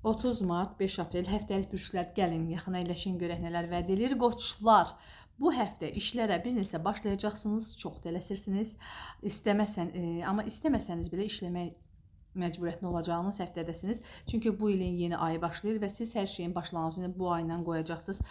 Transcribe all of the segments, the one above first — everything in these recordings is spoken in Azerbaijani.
30 mart, 5 aprel həftəlik bürclər, gəlin yaxın əyləşin, görək nələr vəd edir. Qoçlar, bu həftə işlərə, biznesə başlayacaqsınız, çox tələsirsiniz. Amma istəməsəniz belə işləmək məcburiyyətində olacağınız həftədəsiniz. Çünki bu ilin yeni ayı başlayır və siz hər şeyin başlanğıcını bu ayla qoyacaqsınız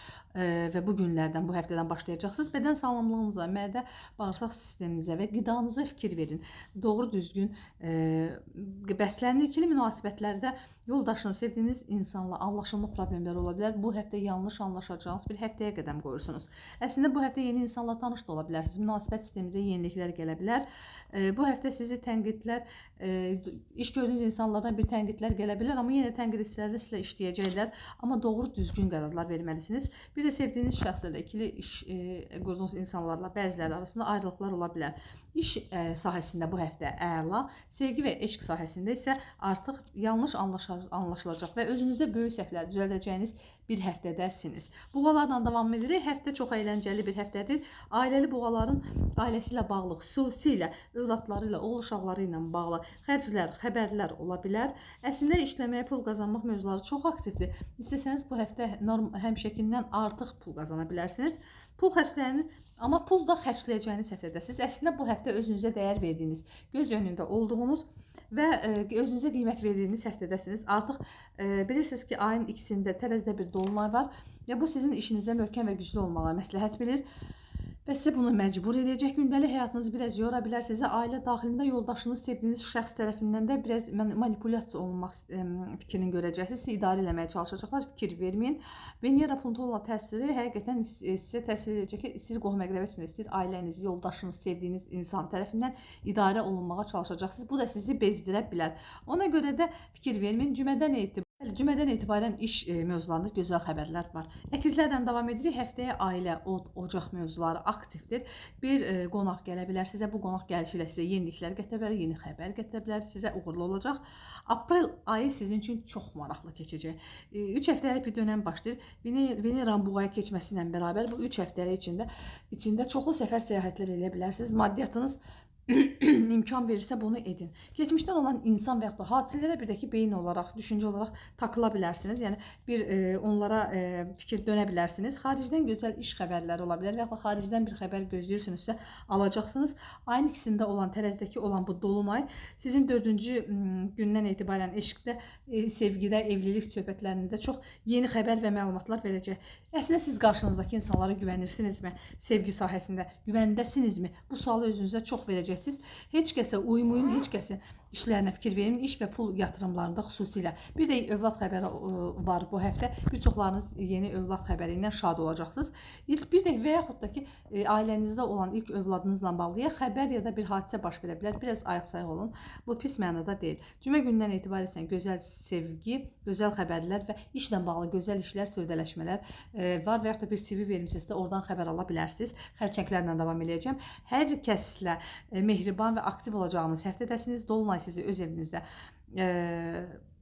və bu günlərdən, bu həftədən başlayacaqsınız. Bədən sağlamlığınıza, mədə, bağırsaq sisteminizə və qidanıza fikir verin. Doğru düzgün bəslənin. İkili münasibətlərdə yoldaşın, sevdiyiniz insanla anlaşılma problemləri ola bilər. Bu həftə yanlış anlaşacağınız bir həftəyə qədəm qoyursunuz. Əslində bu həftə yeni insanla tanış da ola bilərsiniz. Münasibət sisteminizə yeniliklər gələ bilər. Bu həftə sizi tənqidlər, iş gördüyünüz insanlardan bir tənqidlər gələ bilər, amma yenə tənqidçilər də sizlə işləyəcəklər. Amma doğru düzgün qərarlar verməlisiniz. Bir də sevdiyiniz şəxslərlə, ikili iş qurduğunuz insanlarla bəziləri arasında ayrılıqlar ola bilər. İş sahəsində bu həftə əla, sevgi və eşq sahəsində isə artıq yanlış anlaşılacaq və özünüzdə böyük səhvlər düzəldəcəyiniz bir həftədəsiniz. Buğalarla davam edirik. Həftə çox əyləncəli bir həftədir. Ailəli buğaların ailəsi ilə bağlı, xüsusilə övladları ilə, oğul uşaqları ilə bağlı xərclər, xəbərlər ola bilər. Əslində işləməyə, pul qazanmaq mövzuları çox aktivdir. İstəsəniz bu həftə həmişəkindən artıq pul qazana bilərsiniz. Pul xərclərinin, amma pul da xərcləyəcəyiniz həftədəsiniz. Əslində bu həftə özünüzə dəyər verdiyiniz, göz önündə olduğunuz və özünüzə qiymət verdiyiniz həftədəsiniz. Artıq bilirsiniz ki, ayın ikisində tərəzidə bir dolunay var və bu sizin işinizdə möhkəm və güclü olmağa məsləhət bilir və sizə bunu məcbur edəcək. Gündəlik həyatınızı biraz yora bilər. Sizə ailə daxilində yoldaşınız, sevdiyiniz şəxs tərəfindən də biraz manipulyasiya olunmaq fikrini görəcəksiniz. Sizi idarə eləməyə çalışacaqlar. Fikir verməyin. Venera Plutonla təsiri həqiqətən sizə təsir edəcək ki, istəyir qohum əqrəba üçün, istəyir ailəniz, yoldaşınız, sevdiyiniz insan tərəfindən idarə olunmağa çalışacaqsınız. Bu da sizi bezdirə bilər. Ona görə də fikir verməyin. Cümədən etibarən iş mövzularında gözəl xəbərlər var. Əkizlərlə davam edirik. Həftəyə ailə, od, ocaq mövzuları aktivdir. Bir qonaq gələ bilər sizə. Bu qonaq gəlişi ilə sizə yeniliklər gətirə bilər, yeni xəbər gətirə bilər. Sizə uğurlu olacaq. Aprel ayı sizin üçün çox maraqlı keçəcək. 3 həftəlik bir dönəm başlayır. Veneranın buğaya keçməsi ilə bərabər bu 3 həftəlik içində çoxlu səfər səyahətlər eləyə bilərsiniz. Maddiyyatınız imkan verirsə bunu edin. Keçmişdən olan insan və yaxud da hadisələrə bir də ki beyin olaraq, düşüncə olaraq takıla bilərsiniz. Yəni bir onlara fikir dönə bilərsiniz. Xaricdən gözəl iş xəbərləri ola bilər və yaxud da xaricdən bir xəbər gözləyirsünüzsə alacaqsınız. Ayın ikisində olan, tərəzidəki olan bu dolunay sizin 4-cü gündən etibarən eşqdə, sevgidə, evlilik söhbətlərində çox yeni xəbər və məlumatlar verəcək. Əslində siz qarşınızdakı insanlara güvənirsinizmi? Sevgi sahəsində güvəndəsinizmi? Bu sualı özünüzə çox verəcəksiniz. Heç kəsə uymayın, heç kəsin işlərinə fikir verin. İş və pul yatırımlarında xüsusilə. Bir də övlad xəbəri var bu həftə. Bir çoxlarınız yeni övlad xəbəri ilə şad olacaqsınız. İlk bir də və yaxud da ki, ailənizdə olan ilk övladınızla bağlı ya xəbər ya da bir hadisə baş verə bilər. Biraz ayıq-sayıq olun. Bu pis mənada deyil. Cümə gündən etibarən gözəl sevgi, gözəl xəbərlər və işlə bağlı gözəl işlər, sövdələşmələr var və yaxud da bir CV vermisinizsə oradan xəbər ala bilərsiniz. Xərçənglərlə davam eləyəcəm. Hər kəslə mehriban və aktiv olacağınız həftədəsiniz. Dolunay sizi öz evinizdə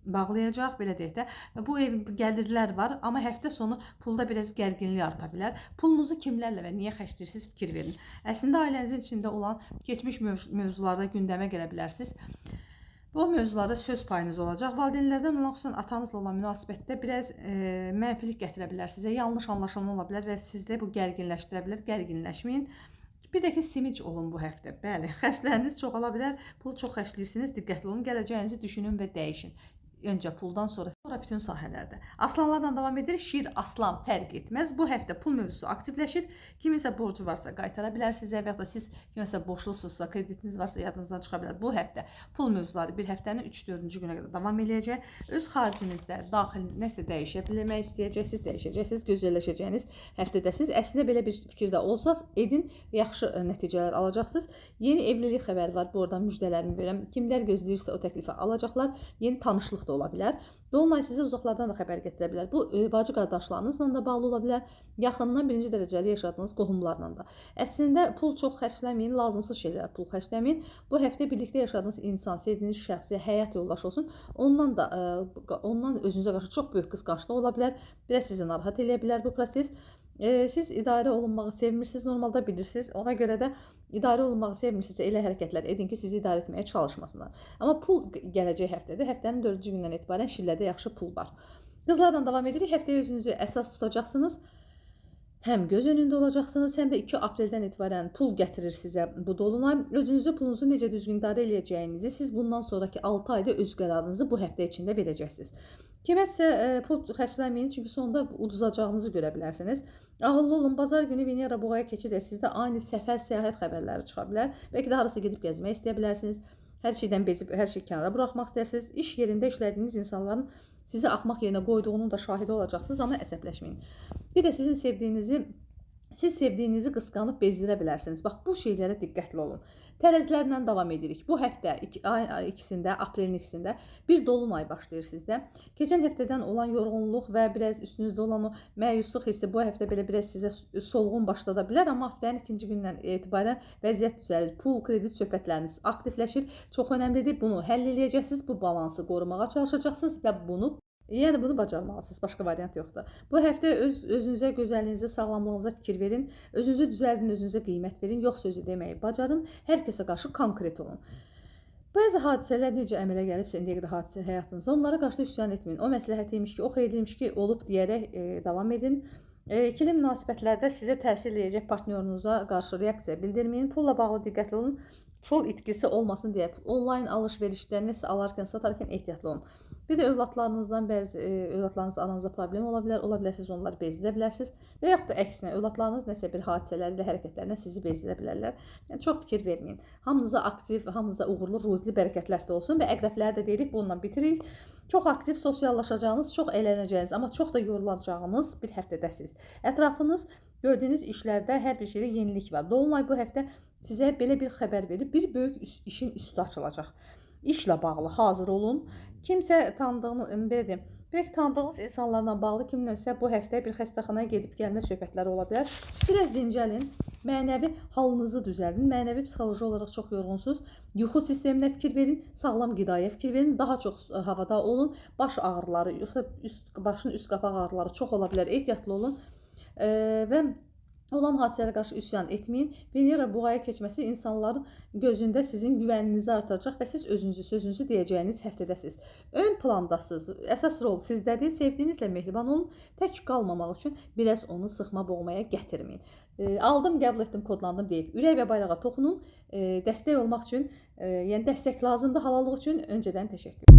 bağlayacaq, belə deyək də. Bu ev gəlirlər var, amma həftə sonu pulda biraz gərginlik arta bilər. Pulunuzu kimlərlə və niyə xərcləyirsiniz fikir verin. Əslində ailənizin içində olan keçmiş mövzularda gündəmə gələ bilərsiniz. Bu mövzularda söz payınız olacaq. Valideynlərdən olan, xüsusən atanızla olan münasibətdə biraz mənfilik gətirə bilər sizə. Yanlış anlaşılma ola bilər və sizdə bu gərginləşdirə bilər. Gərginləşməyin. Bir də ki, simic olun bu həftə. Bəli, xərcləriniz çoxala bilər. Pul çox xərcləyirsiniz. Diqqətli olun. Gələcəyinizi düşünün və dəyişin. Öncə puldan sonra bütün sahələrdə. Aslanlarla davam edirik. Şir, aslan fərq etməz. Bu həftə pul mövzusu aktivləşir. Kiminsə borcu varsa qaytara bilər sizə və yaxud da siz kiminsə borçlusunuzsa, kreditiniz varsa yadınızdan çıxa bilər. Bu həftə pul mövzuları bir həftənin 3-4-cü günə qədər davam eləyəcək. Öz xaricinizdə, daxil nəsə dəyişə bilmək istəyəcəksiniz, dəyişəcəksiniz, gözəlləşəcəyiniz həftədəsiniz. Əslində belə bir fikirdə olsaz edin, yaxşı nəticələr alacaqsınız. Yeni evlilik xəbəri var. Bu oradan müjdələrimi verirəm. Kimlər gözləyirsə o təklifi alacaqlar. Yeni tanışlıq da ola bilər. Dolunay sizə uzaqlardan da xəbər gətirə bilər. Bu bacı qardaşlarınızla da bağlı ola bilər. Yaxından birinci dərəcəli yaşadığınız qohumlarla da. Əslində pul çox xərcləməyin, lazımsız şeylərə pul xərcləməyin. Bu həftə birlikdə yaşadığınız insan, sevdiyiniz şəxsi, həyat yoldaşı olsun. Ondan da ondan özünüzə qarşı çox böyük qısqanclıq ola bilər. Biraz sizi narahat eləyə bilər bu proses. Siz idarə olunmağı sevmirsiniz, normalda bilirsiniz. Ona görə də idarə olunmağı sevmirsinizsə elə hərəkətlər edin ki, sizi idarə etməyə çalışmasınlar. Amma pul gələcək həftədə, həftənin 4-cü gündən etibarən şillədə yaxşı pul var. Qızlarla davam edirik. Həftəyə özünüzü əsas tutacaqsınız. Həm göz önündə olacaqsınız, həm də 2 apreldən etibarən pul gətirir sizə bu dolunay. Özünüzü, pulunuzu necə düzgün idarə eləyəcəyinizi siz bundan sonraki 6 ayda öz qərarınızı bu həftə içində verəcəksiniz. Kiməsə pul xərcləməyin, çünki sonda uduzacağınızı görə bilərsiniz. Ağıllı olun, bazar günü Venera boğaya keçir, sizdə ani səfər, səyahət xəbərləri çıxa bilər. Bəlkə də harasa gedib gəzmək istəyə bilərsiniz. Hər şeydən bezib, hər şeyi kənara buraxmaq istəyirsiniz. İş yerində işlədiyiniz insanların sizi axmaq yerinə qoyduğunun da şahidi olacaqsınız, amma əsəbləşməyin. Bir də sizin sevdiyinizi, siz sevdiyinizi qısqanıb bezdirə bilərsiniz. Bax, bu şeylərə diqqətli olun. Tərəzilərlə davam edirik. Bu həftə ayın ikisində, aprelin ikisində bir dolunay başlayır sizdə. Keçən həftədən olan yorğunluq və biraz üstünüzdə olan o məyusluq hissi bu həftə belə biraz sizə solğun başlada bilər, amma həftənin ikinci gündən etibarən vəziyyət düzəlir. Pul, kredit söhbətləriniz aktivləşir. Çox önəmlidir. Bunu həll eləyəcəksiniz. Bu balansı qorumağa çalışacaqsınız və bunu bacarmalısınız. Başqa variant yoxdur. Bu həftə özünüzə, gözəlliyinizə, sağlamlığınıza fikir verin. Özünüzü düzəldin, özünüzə qiymət verin. Yox sözü deməyi bacarın. Hər kəsə qarşı konkret olun. Bəzi hadisələr necə əmələ gəlibsə indiyə qədər hadisə həyatınızda, onlara qarşı üsyan etməyin. O məsləhət imiş ki, o xeyirliymiş ki, olub deyərək davam edin. İkili münasibətlərdə sizə təsir eləyəcək partnyorunuza qarşı reaksiya bildirməyin. Pulla bağlı diqqətli olun. Pul itkisi olmasın deyə onlayn alış-verişdə nəsə alarkən, satarkən ehtiyatlı olun. Bir də övladlarınızdan bəzi övladlarınızla aranızda problem ola bilər, ola bilərsiniz, onları bezdirə bilərsiniz və yaxud da əksinə övladlarınız nəsə bir hadisələri ilə, hərəkətlərlə sizi bezdirə bilərlər. Yəni çox fikir verməyin. Hamınıza aktiv, hamınıza uğurlu, ruzli, bərəkətli həftə olsun və əqrəbləri də deyirik, bununla bitiririk. Çox aktiv sosiallaşacağınız, çox əylənəcəyiniz, amma çox da yorulacağınız bir həftədəsiniz. Ətrafınız gördüyünüz işlərdə hər bir şeydə yenilik var. Dolunay bu həftə sizə belə bir xəbər verir, bir böyük işin üstü açılacaq. İşlə bağlı hazır olun. Kimsə tanıdığınız, belə deyim, bir tanıdığınız insanlarla bağlı kimləsə bu həftə bir xəstəxanaya gedib gəlmə söhbətləri ola bilər. Biraz dincəlin, mənəvi halınızı düzəldin. Mənəvi psixoloji olaraq çox yorğunsuz. Yuxu sisteminə fikir verin, sağlam qidaya fikir verin, daha çox havada olun. Baş ağrıları, yoxsa başın üst qapaq ağrıları çox ola bilər. Ehtiyatlı olun və olan hadisələrə qarşı üsyan etməyin. Venera boğaya keçməsi insanların gözündə sizin güvəninizi artıracaq və siz özünüzü, sözünüzü deyəcəyiniz həftədəsiniz. Ön plandasınız, əsas rol sizdədir. Sevdiyinizlə mehriban olun. Tək qalmamaq üçün biraz onu sıxma boğmaya gətirməyin. Aldım, qəbul etdim, kodlandım deyib ürək və bayrağa toxunun. Dəstək olmaq üçün, yəni dəstək lazımdır, halallıq üçün öncədən təşəkkür.